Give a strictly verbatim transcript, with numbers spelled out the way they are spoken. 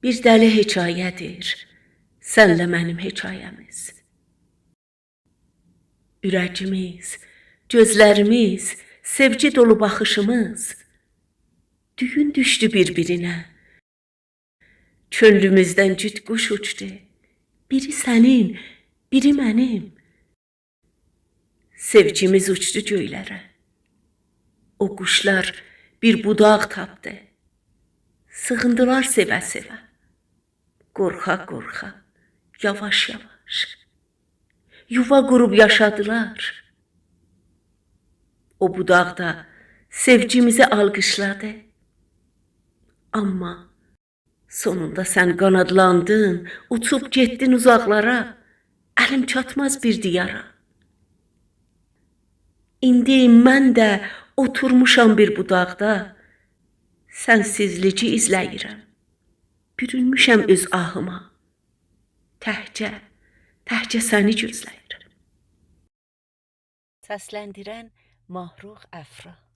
بیر دلی حکایه‌دیر سنله منیم حکایه‌میز. اوره‌ییمیز، گؤزلریمیز، سئوگی دولو باخیشیمیز. دویون دوشدو بیر-بیرینه. کؤنلوموزدن جوت قوش اوچدو. بیری سنین، بیری منیم. سئوگیمیز اوچدو گؤیلره. او قوشلار بیر بوداق تاپدی. سیغیندیلار سئوه-سئوه. قورخا-قورخا، یاواش-یاواش یووا قوروب یاشادیلار. او بوداق دا سئوگیمیزی آلقیشلادی. آمما سونوندا سن قانادلاندین، اوچوب گئتدین اوزاقلارا. الیم چاتماز بیر دیارا. ایندی من ده اوتورموشام بیر بوداقدا، سنسیزلیگی ایزله‌ییرم. بورونموشم اؤز آهیما. تکجه، تکجه سنی گؤزله‌ییرم. سسلندیرن ماهرخ افرا.